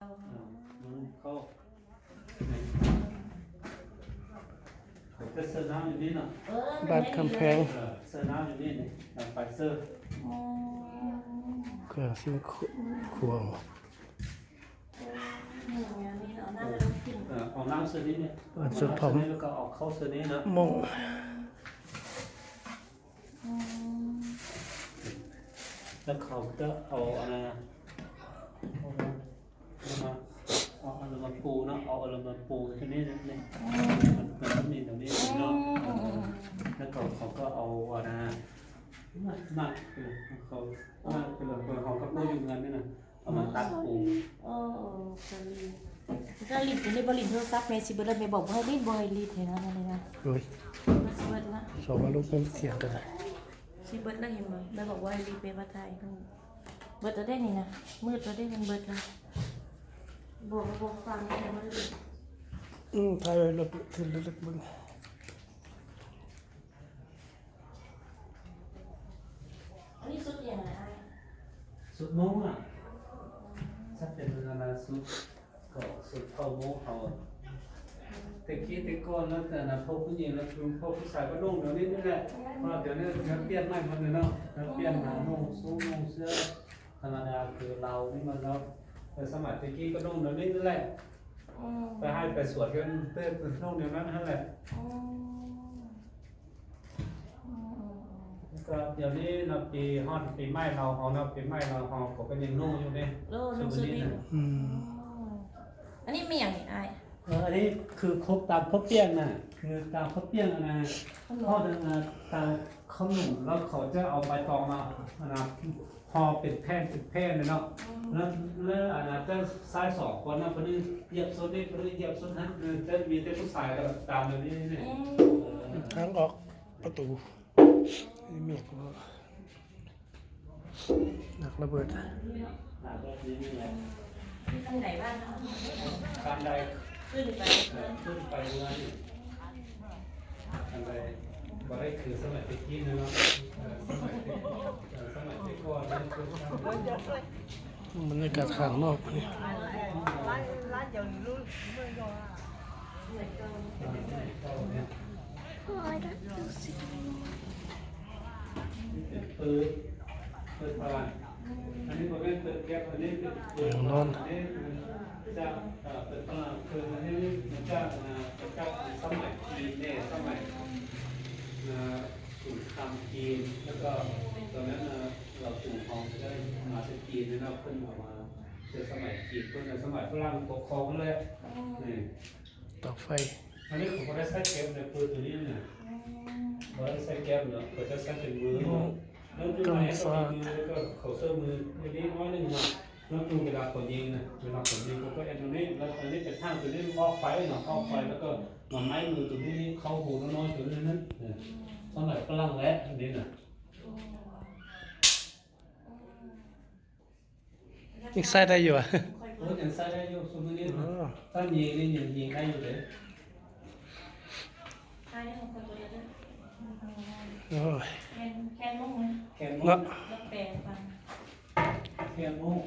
ມັນເຂົ້າ ເຊີນນ້ຳຢູ່ນີ້ເນາະ ເອີ ບ້ານຄຳແພງ ເອີ ເຊີນນ້ຳຢູ່ນີ້ ນີ້ ໄປເຊີນ ເຄື່ອງສິ່ງຂວງ ເອີ ເອົານ້ຳເຊີນນີ້ ເອີ ເອົານ້ຳເຊີນນີ້ ເອີ ເຊີນພ້ອມ ແລ້ວກໍເອົາເຂົ້າເຊີນນີ້ນະ ໝ່ອງ ອືມ ແລ້ວເຂົາຈະເອົາອັນນັ້ນ ເອົາມາ ເອົາອັນນັ້ນມາປູເນາະ ເອົາອັນນັ້ນມາປູທີ່ນີ້ ນີ້ ອືມ ມັນ ມັນມີຕົງນີ້ເນາະ ອືມ ແລ້ວເຂົາ ເຂົາກໍເອົາອັນນັ້ນ ມັດ ມັດ ເຂົາມັດໄປເລີຍ ເຂົາກໍປູຢູ່ເຮືອນນີ້ນະ. ເອົາມາຕັດປູ ໂອ້ ໂອ້ ສາລີ ສາລີ ນີ້ບໍ່ຫຼິ້ນໂທລະສັບ ແມ່ຊິເບິດແລ້ວ ແມ່ບອກບໍ່ໃຫ້ຫຼິ້ນ ບໍ່ໃຫ້ຫຼິ້ນນີ້ນະ ນີ້ນະ ໂອ້ຍ ມັນຊິເບິດລະ ສອງມາລົງເປັນສຽງກັນນະ ຊິເບິດລະ ເຫັນບໍ່ ແມ່ບອກບໍ່ໃຫ້ຫຼິ້ນ ແມ່ວ່າຖ່າຍຮູບ ເບິດແລ້ວເດ້ນີ້ນະ ມືດແລ້ວເດ້ ມັນເບິດລະ ບອກກໍບອກຟັງແຕ່ວ່າ ອືມ ຖ່າຍໄວ້ລົດ ຖືເລັກໆເບິ່ງ. ອັນນີ້ຊຸດຫຍັງນະອ້າຍ? ຊຸດໂມ່ງອະ ສັກເປັນອັນນະຊຸດ ກໍຊຸດເຜົ່າໂມ່ງເຮົາ ແຕ່ກີ້ແຕ່ກ່ອນນະ ແຕ່ນະ ພວກຜູ້ຍິງນະ ພວກຜູ້ຊາຍກໍນຸ່ງແນວນີ້ນີ້ແຫຼະ ອືມ ເພາະວ່າດຽວນີ້ມັນປ່ຽນໃໝ່ໝົດເລີຍເນາະ ມັນປ່ຽນມານຸ່ງສູງນຸ່ງເສື້ອທຳມະດາ ຄືລາວນີ້ມັນເນາະ ແຕ່ສະໄໝແຕ່ກີ້ກໍນຸ່ງແນວນີ້ນີ້ແຫຼະ ອືມ ໄປໃຫ້ໄປສວນກໍນຸ່ງແນວນັ້ນຫັ້ນແຫຼະ ອືມ ອືມໆໆ ແລ້ວກໍດຽວນີ້ເນາະ ປີ ຮອດປີໃໝ່ລາວເຮົາເນາະ ປີໃໝ່ລາວເຮົາເຂົາກໍຍັງນຸ່ງຢູ່ເດ້ ໂອ້ ນຸ່ງຊຸດນີ້ນະ ອືມ ອໍ ອັນນີ້ແມ່ນຫຍັງນີ້ອ້າຍ? ເອີ ອັນນີ້ຄືຄົບຕາມເຂົ້າປຽງນະ ຄືຕາມເຂົ້າປຽງຫັ້ນນະ ເຂົ້າໜົມ ຮອດອັນນະ ຕາມເຂົ້າໜົມ ແລ້ວເຂົາຈະເອົາໃບຕອງມາ ອັນນະ ຫໍ່ເປັນແຜ່ນເປັນແຜ່ນເລີຍເນາະ ອືມ ແລ້ວ ແລ້ວອັນນະ ຈະຊາຍສອງຄົນນະ ຜູ້ໜຶ່ງຢຽບຊົນນີ້ ຜູ້ໜຶ່ງຢຽບຊົນຫັ້ນ ຈະມີແຕ່ຜູ້ຊາຍຕາມແບບນີ້ນີ້ ອືມ ເອີ ທາງອອກປະຕູ ມີເມກບໍ່ ນັກລະເບີດ ມີຄັນໄດບ້ານເຮົາ ຄັນໄດຂຶ້ນໄປ ເອີ ຂຶ້ນໄປເຮືອນ ອັນໃດບໍ່ໄດ້ຄືສະໄໝແຕ່ກີ້ເນາະ ເອີ ສະໄໝແຕ່ ເອີ ສະໄໝແຕ່ກ່ອນນັ້ນຄື ບັນຍາກາດຂ້າງນອກນີ້ ເປັນປືນ ເປີດພະລັງ ອັນນີ້ບໍ່ແມ່ນເປີນແກັບ ອັນນີ້ເປັນເປີນພະລັງ ອັນນີ້ຈາກ ເອີ ເປີນພະລັງ ຄືອັນນີ້ມາຈາກ ເອີ ມາຈາກສະໄໝຈີນເດ້ ສະໄໝ ເອີ ສົງຄາມຈີນ ແລ້ວກໍຕອນນັ້ນ ເອີ ລາວສູງເຮົາໄດ້ມາຈາກຈີນເນາະ ເພິ່ນເອົາມາແຕ່ສະໄໝຈີນ ເພິ່ນເອົາສະໄໝຝຣັ່ງປົກຄອງຫັ້ນແຫຼະ ອືມ ນີ້ ເຕົາໄຟ ອັນນີ້ເຂົາບໍ່ໄດ້ໃຊ້ແກັບໃນປືນຕົວນີ້ນະ ອືມ ບໍ່ໄດ້ໃຊ້ແກັບເນາະ ເຂົາຈະໃຊ້ເປັນມື ອືມ ເນາະ ແລ້ວຈຸດໝາຍເຂົາມີມື ແລ້ວກໍເຂົາເຊື່ອມືຢູ່ນີ້ໜ້ອຍໜຶ່ງເນາະ ແລ້ວຄືເວລາເຂົາຍິງນະ ເວລາເຂົາຍິງເຂົາກໍເຮັດຕົວນີ້ ແລ້ວອັນນີ້ເປັນທາງຕົວນີ້ອອກໄຟເນາະ ອອກໄຟ ແລ້ວກໍມາໄມ້ມືຕົວນີ້ເຂົ້າຮູນ້ອຍໆຕົວນີ້ນັ້ນ ເອີ ສະໄໝຝຣັ່ງແຫຼະ ອັນນີ້ນະ ອືມ ອືມ ຍັງໃຊ້ໄດ້ຢູ່ຫວາ? ໂອ້ຍ ຍັງໃຊ້ໄດ້ຢູ່ ຊຸມມື້ນີ້ ອໍ ຖ້າມີນີ້ຍັງຍິງໄດ້ຢູ່ເດ້ ໂອ້ຍ ແຄນ ແຄນໂມ່ງ ແຄນໂມ່ງ ເນາະ ແລ້ວແປງຟັງ ແຄນໂມ່ງ ອືມ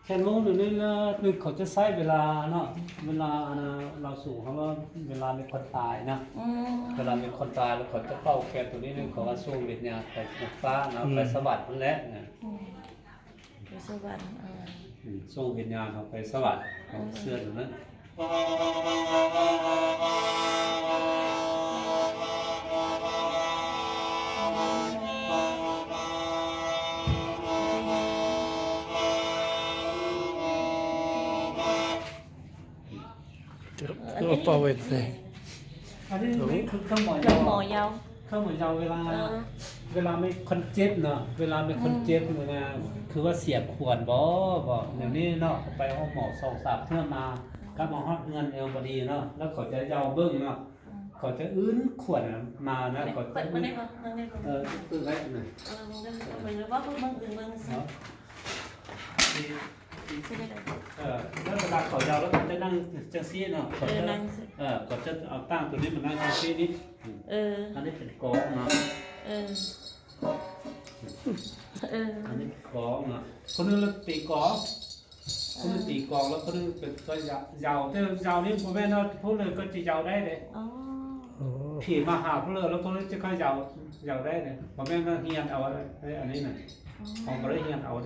ແຄນໂມ່ງນີ້ລະ ຄືເຂົາຈະໃຊ້ເວລາເນາະ ເວລາ ອັນນະ ລາວສູງເຮົາວ່າ ເວລາມີຄົນຕາຍນະ ອືມ ເວລາມີຄົນຕາຍ ແລ້ວເຂົາຈະເປົ່າແຄນໂຕນີ້ ເຂົາວ່າສົ່ງວິນຍານໄປນາງຟ້າເນາະ ອືມ ໄປສະຫວັນພຸ້ນແຫຼະນະ ອືມ ໄປສະຫວັນ ເອີ ອືມ ສົ່ງວິນຍານເຮົາໄປສະຫວັນ ເອີ ເຊື່ອຕົງນັ້ນ ເຈົ້າ ເຈົ້າເປົ່າເວັນໃສ່ ອັນນີ້ ໂອ້ ນີ້ຄືເຄື່ອງໝໍເຍົາ ເຄື່ອງໝໍເຍົາ ເຄື່ອງໝໍເຍົາເວລາ ເອີ ເວລາມີຄົນເຈັບເນາະ ເວລາມີຄົນເຈັບ ອືມ ເວລາ ຄືວ່າເສຍຂວັນບໍ ບໍ ອືມ ດຽວນີ້ເນາະ ໄປໂຮງໝໍສອງສາມເທື່ອມາ ອືມ ກັບມາຮອດເຮືອນແນວບໍ່ດີເນາະ ແລ້ວເຂົາຈະເຍົາເບິ່ງເນາະ ອືມ ເຂົາຈະອື່ນຂວັນມານະ ເຂົາຈະ ເປີດໄວ້ ເອີ ເປີດໄວ້ນະ ເອີ ເບິ່ງເດີ ເບິ່ງເບິ່ງເບິ່ງເນາະ ເອີ ແລ້ວເວລາເຂົາເຍົາແລ້ວເຂົາຈະນັ່ງຈັ່ງຊີ້ເນາະ ເຂົາຈະ ເອີ ນັ່ງ ເອີ ເຂົາຈະເອົາຕັ້ງໂຕນີ້ມານັ່ງຈັ່ງຊີ້ນີ້ ເອີ ອັນນີ້ເປັນກອງເນາະ ເອີ ເອີ ອັນນີ້ກອງເນາະ ຄົນໜຶ່ງລະຕີກອງ ຜູ້ໜຶ່ງຕີກອງ ແລ້ວຜູ້ໜຶ່ງເປັນກໍເຍົາ ເຍົາ ແຕ່ເຍົານີ້ບໍ່ແມ່ນວ່າຜູ້ເລີກກໍຈະເຍົາໄດ້ເດ້. ອໍ ອໍ ຜີມາຫາຜູ້ເລີກ ແລ້ວຜູ້ເລີກຈະຄ່ອຍເຍົາ ເຍົາໄດ້ເດ້. ບໍ່ແມ່ນວ່າຮຽນເອົາ ອັນນີ້ນະ. ອໍ ເຮົາບໍ່ໄດ້ຮຽນເອົາ ມັ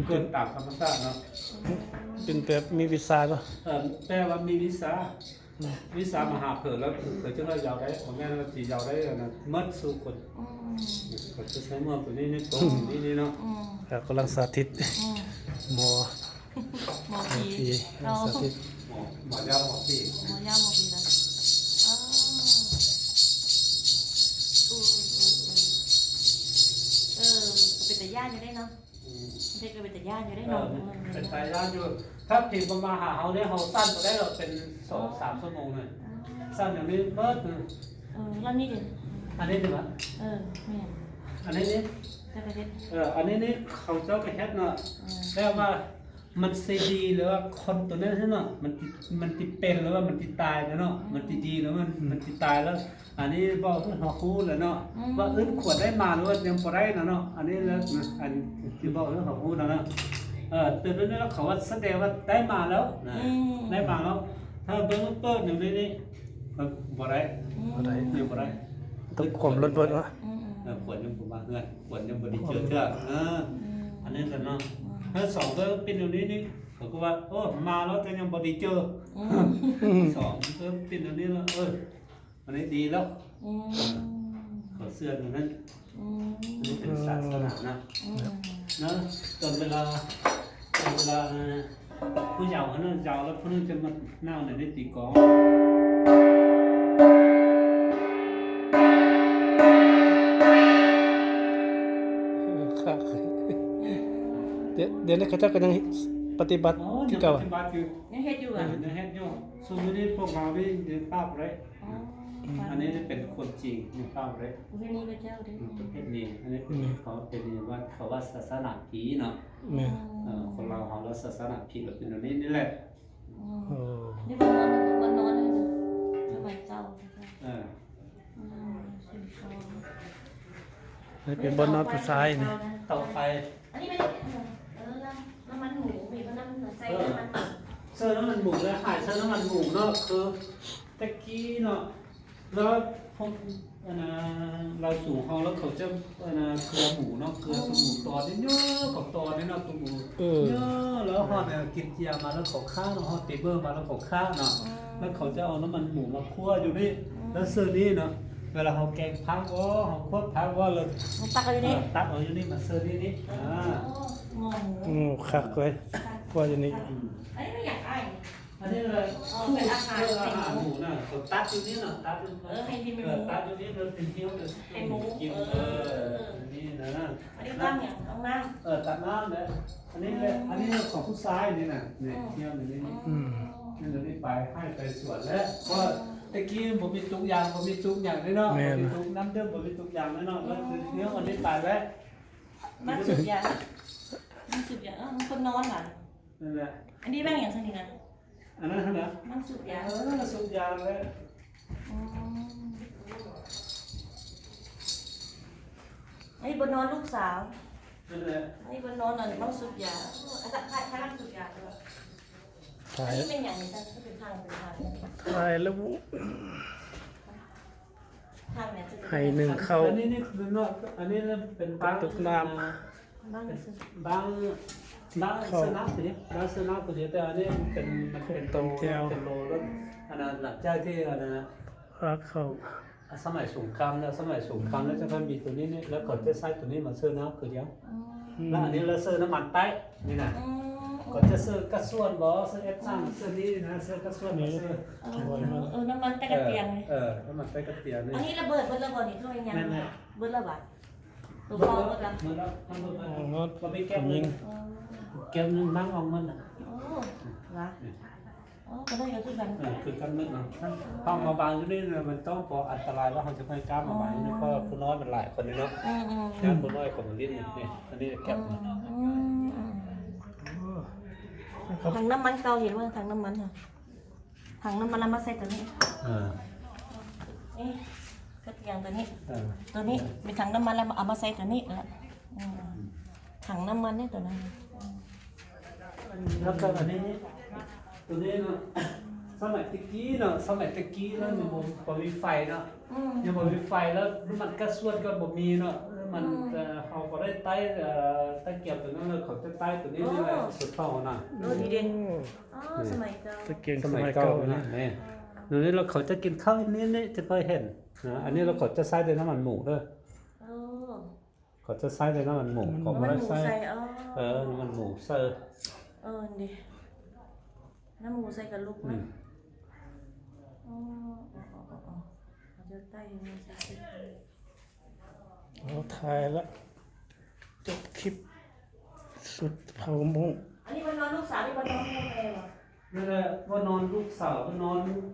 ນເກີດຕາມທຳມະຊາດເນາະ. ອໍ ເປັນແບບມີວິຊາເນາະ. ເອີ ແປວ່າມີວິຊາ. ອືມ ວິຊາມະຫາເພີງ ແລ້ວເພິ່ນຈຶ່ງວ່າເຍົາໄດ້ ບໍ່ແມ່ນວ່າຊິເຍົາໄດ້ອັນນັ້ນໝົດສູ່ຄົນ. ອືມ ເພິ່ນຈະໃຊ້ເມືອງຕົວນີ້ໃນຕົງນີ້ນີ້ເນາະ. ອືມ ແລ້ວກຳລັງສາທິດ. ອືມ ໝໍ ໝໍຜີ ໝໍຜີ ອໍ ສາທິດ ໝໍ ໝໍເຍົາໝໍຜີ ໝໍເຍົາໝໍຜີນະ. ອໍ ເອີ ເອີ ເອີ ເອີ ກໍເປັນຕາຢ້ານຢູ່ເດ້ເນາະ. ອືມ ເດັກກໍເປັນຕາຢ້ານຢູ່ເດ້ ເອີ ເນາະ. ເປັນຕາຢ້ານຢູ່ ຖ້າຜີບໍ່ມາຫາເຮົາເດ້ ເຮົາສັ່ນບໍ່ໄດ້ດອກ ເປັນສອງສາມຊົ່ວໂມງນະ. ອໍ ສັ່ນຢ່າງນີ້ເບີດ. ເອີ ແລ້ວນີ້ເດ? ອັນນີ້ເດຫວາ? ເອີ ແມ່ນ. ອັນນີ້ນີ້ ເຈົ້າກໍເຮັດ ເອີ ອັນນີ້ນີ້ເຂົາເຈົ້າກໍເຮັດເນາະ. ເອີ ແຕ່ວ່າມັນຊິດີ ຫຼືວ່າຄົນຕົວນັ້ນເນາະ ມັນ ມັນຊິເປັນ ຫຼືວ່າມັນຊິຕາຍເນາະ. ອືມ ມັນຊິດີ ຫຼືມັນ ອືມ ມັນຊິຕາຍແລ້ວ. ອັນນີ້ເວົ້າໃຫ້ເຮົາຮູ້ແຫຼະເນາະ ອືມ ວ່າອຶດຄວນໄດ້ມາ ຫຼືວ່າຍັງບໍ່ໄດ້ນະເນາະ. ອັນນີ້ແຫຼະ ອືມ ອັນທີ່ເວົ້າໃຫ້ເຮົາຮູ້ນະເນາະ. ເອີ ແຕ່ດຽວນີ້ເຂົາວ່າສະແດງວ່າໄດ້ມາແລ້ວນະ. ອືມ ໄດ້ມາແລ້ວ. ຖ້າເບິ່ງເປີດຢູ່ໃນນີ້ ມັນບໍ່ໄດ້. ອືມ ບໍ່ໄດ້ ຍັງບໍ່ໄດ້ ຕ້ອງຂວມລົດເບີດວະ. ອືມ ເອີ ຂວນຍັງບໍ່ມາເຮືອນ ຂວນຍັງບໍ່ໄດ້ເຈີເທື່ອ. ເອີ ອືມ ອັນນີ້ແຫຼະເນາະ. ອືມ ຖ້າສອງເບິ່ງເປັນຢູ່ໃນນີ້ ເຂົາກໍວ່າ ໂອ້ ມາແລ້ວ ແຕ່ຍັງບໍ່ໄດ້ເຈີ. ອືມ ສອງເບິ່ງເປັນຢູ່ໃນນີ້ແລ້ວ ເອີ ອັນນີ້ດີແລ້ວ. ອືມ ເຂົາເຊື່ອແນວນັ້ນ. ອືມ ອັນນີ້ເປັນສາສະໜານະ. ອືມ ເນາະ ຕອນເວລາ ຕອນເວລາຜູ້ເຍົາຫັ້ນນະ ເຍົາແລ້ວຜູ້ໜຶ່ງຈະມານັ່ງໃນນີ້ຕີກອງ. ເອີ ຄັກ. ດຽວ ດຽວນີ້ເຂົາເຈົ້າກໍຍັງປະຕິບັດ ອໍ ຍັງ ຄືເກົ່າ ປະຕິບັດຢູ່. ຍັງເຮັດຢູ່ຫວາ? ຍັງເຮັດຢູ່. ຊຸມນີ້ພວກເຮົານີ້ຍັງປາບໄດ້. ອໍ ອັນນີ້ເປັນຄົນຈີນ ຍັງປາບໄດ້. ປະເພດນີ້ເຂົາເຈົ້າເດ້. ອືມ ປະເພດນີ້ ອັນນີ້ເປັນ ອືມ ເຂົາເປັນວ່າ ເຂົາວ່າສາສະໜາຜີເນາະ. ແມ່ນ. ເອີ ຄົນລາວເຮົາລະສາສະໜາຜີລະເປັນແນວນີ້ນີ້ແຫຼະ. ອໍ ເອີ ນີ້ເພິ່ນນອນ ເພິ່ນນອນໃນສະໄໝເກົ່າ. ເອີ ອືມ ນີ້ເປັນບ່ອນນອນຜູ້ຊາຍນີ້. ເຕົາໄຟ. ອັນນີ້ແມ່ນ ເອີ ນ້ຳ ນ້ຳມັນໝູ ມີນ້ຳ ໃສ່ ເອີ ນ້ຳມັນໝູ ເຊີນ້ຳມັນໝູ ແລະ ຂາຍເຊີນ້ຳມັນໝູເນາະ. ຄືແຕ່ກີ້ເນາະ ແລ້ວພວກ ອັນນ່າ ລາວສູງເຮົາ ແລ້ວເຂົາຈະ ອັນນ່າ ເກືອໝູເນາະ ເກືອຕົວໝູຕອນນີ້ເຍອະ ເຂົາຕອນນີ້ເນາະ ຕົວໝູ ເອີ ເຍອະ. ແລ້ວຮອດກິນເຈຍມາ ແລ້ວເຂົາຂ້າເນາະ ຮອດປີເບີມາ ແລ້ວເຂົາຂ້າເນາະ. ອືມ ແລ້ວເຂົາຈະເອົານ້ຳມັນໝູມາຂົ້ວຢູ່ນີ້. ອືມ ແລ້ວເຊີນີ້ເນາະ ເວລາເຮົາແກງຜັກບໍ ເຮົາຄວດຜັກບໍ ແລ້ວຕັກເອົາຢູ່ນີ້ ເອີ ຕັກເອົາຢູ່ນີ້ ມາເຊີນີ້ນີ້. ອໍ ອ່າ ໝໍໝູ ໂອ້ ຄັກເລີຍ ຂົ້ວຢູ່ນີ້. ອືມ ອັນນີ້ມັນຫຍັງອ້າຍ? ອັນນີ້ລະ ອໍ ເປັນອາຫານ ເອີ ອາຫານໝູນະ ເຂົາຕັດຢູ່ນີ້ນະ ຕັດຢູ່ ເອີ ໃຫ້ກິນ ເອີ ໝູ ຕັດຢູ່ນີ້ ແລ້ວເປັນຫ້ຽວ ໃຫ້ໝູ ກິນ. ເອີ ເອີ ອັນນີ້ນະ ອັນນີ້ຕັກຫຍັງ? ຕັກນ້ຳ. ເອີ ຕັກນ້ຳແຫຼະ. ອັນນີ້ແຫຼະ ອືມ ອັນນີ້ຂອງຜູ້ຊາຍນີ້ນະ ນີ້ ອືມ ຫ້ຽວນີ້. ອືມ ນີ້ ນີ້ໄປໄຮ່ໄປສວນແຫຼະ ເພາະ ອືມ ແຕ່ກີ້ບໍ່ມີຕຸກຢາງ ບໍ່ມີຕຸກຫຍັງເດ້ເນາະ. ແມ່ນ ບໍ່ມີຕຸກນ້ຳດື່ມ ບໍ່ມີຕຸກຢາງເດ້ເນາະ. ອໍ ແລ້ວຫ້ຽວອັນນີ້ໄປແຫຼະ ມາສູບຢາ ມາສູບຢາ. ເອີ ມັນຄົນນອນຫວາ? ນັ້ນແຫຼະ. ອັນນີ້ແມ່ນຫຍັງຊັ້ນນີ້ນະ? ອັນນັ້ນຫັ້ນນະ ມັນສູບຢາ. ເອີ ສູບຢາແຫຼະ. ອືມ ອັນນີ້ບ່ອນນອນລູກສາວ. ນັ້ນແຫຼະ ອັນນີ້ບ່ອນນອນ ອັນນີ້ມັນສູບຢາ. ໂອ້ ອາຈານ ພາ ພານັ່ງສູບຢາເດີ. ຖ່າຍ ອັນນີ້ແມ່ນຫຍັງນີ້? ເປັນທາງ ເປັນທາງ ຖ່າຍແລ້ວ ທາງແມ່ນ ໄຮ່ໜຶ້ງເຂົ້າ. ອັນນີ້ນີ້ຄືເນາະ ອັນນີ້ເປັນບາງ ຕຸກນ້ຳ ອ່າ ບາງ ບາງ ບາງເຊີນ້ຳຕົວນີ້ ບາງເຊີນ້ຳຕົວນີ້. ແຕ່ອັນນີ້ເປັນ ມັນເປັນໂລ ເປັນໂລ ແລ້ວອັນນັ້ນ ຫຼັງຈາກທີ່ອັນນັ້ນ ອາ ເຂົ້າ ອາ ສະໄໝສົງຄາມນະ ສະໄໝສົງຄາມແລ້ວ ຈະຄ່ອຍມີຕົວນີ້ນີ້ ແລ້ວເຂົາຈະໃຊ້ຕົວນີ້ມາເຊີນ້ຳຄືດຽວ. ອືມ ແລ້ວອັນນີ້ລະເຊີນ້ຳມັນໃຕ້ນີ້ນະ. ອືມ ເຂົາຈະເຊີກະຊວນບໍ ເຊີເອັດຊັງ ເຊີນີ້ນະ ເຊີກະຊວນ ນີ້ ມາເຊີ ເອີ ເອີ ນ້ຳມັນໃຕ້ກະຕຽງນີ້. ເອີ ເອີ ນ້ຳມັນໃຕ້ກະຕຽງນີ້. ອັນນີ້ລະເບີດເບິດແລ້ວບໍນີ້? ຄືວ່າຫຍັງ? ແມ່ນໆ ເບີດແລ້ວຫວາ? ຕົວເປົ່າເບີດລະ? ເບີດແລ້ວ ເບີດແລ້ວ. ອໍ ບໍ່ມີແກັບໜຶ່ງ ແກ້ວໜຶ່ງມັ້ງອອກໝົດນະ. ໂອ້ ຫວາ? ອໍ ກໍໄດ້ກໍຄືກັນ. ເອີ ຄືກັນໝົດເນາະ. ເຮົາມາວາງຢູ່ນີ້ນະ ມັນຕ້ອງ ເພາະອັນຕະລາຍວ່າເຮົາຈະບໍ່ໃຫ້ກ້າມາວາງຢູ່ນີ້ ເພາະວ່າຜູ້ນ້ອຍມັນຫຼາຍຄົນເດ້ເນາະ. ອືມໆ ຢ້ານຜູ້ນ້ອຍເຂົາມາຫຼິ້ນນີ້. ອັນນີ້ແກັບ. ອືມ ຖັງນ້ຳມັນເກົ່າເຫັນບໍ່? ຖັງນ້ຳມັນຫັ້ນ ຖັງນ້ຳມັນເອົາມາໃສ່ຕົວນີ້. ເອີ ເອະ ກະຕຽງຕົວນີ້. ເອີ ຕົວນີ້ເປັນຖັງນ້ຳມັນ ແລ້ວເອົາມາໃສ່ຕົວນີ້ລະ. ອືມ ຖັງນ້ຳມັນນີ້ຕົວນັ້ນ. ແລ້ວກໍອັນນີ້ ໂຕນີ້ເນາະ ສະໄໝແຕ່ກີ້ເນາະ ສະໄໝແຕ່ກີ້ແລ້ວຍັງບໍ່ ບໍ່ມີໄຟເນາະ ອືມ ຍັງບໍ່ມີໄຟ ແລ້ວນ້ຳມັນກາຊວນກໍບໍ່ມີເນາະ ມັນ ອືມ ເອີ ເຮົາກໍໄດ້ໃຕ້ ເອີ ຕະກຽມໂຕນັ້ນ ແລ້ວເຂົາຈະໃຕ້ໂຕນີ້ ອໍ ນີ້ແຫຼະ ສຸດເກົ່ານະ ໂອ້ ດີເດ ອືມ ອໍ ນີ້ ສະໄໝເກົ່າ ຕະກຽງສະໄໝເກົ່ານະ ສະໄໝເກົ່ານະ ນີ້ ໂຕນີ້ແລ້ວເຂົາຈະກິນເຂົ້ານີ້ ນີ້ຈະຄ່ອຍເຫັນນະ ອັນນີ້ແລ້ວເຂົາຈະໃຊ້ແຕ່ນ້ຳມັນໝູເດີ ອໍ ເຂົາຈະໃຊ້ແຕ່ນ້ຳມັນໝູ ອືມ ເຂົາບໍ່ໄດ້ໃຊ້ ນ້ຳມັນໝູໃສ່ ອໍ ເອີ ນ້ຳມັນໝູໃສ່ ເອີ ນີ້ ນ້ຳໝູໃສ່ກະດູກ ອືມ ເນາະ ອໍ ເຂົາຈະໃຕ້ໃຫ້ມັນຊິ ເອົາ ຖ່າຍລະ ຈົບຄລິບ ສຸດເຜົ່າມົ້ງ ອັນນີ້ມານອນລູກສາວ ນີ້ມານອນແມ່ບໍ່? ນັ້ນແຫຼະ ວ່ານອນລູກສາວ ວ່ານອນ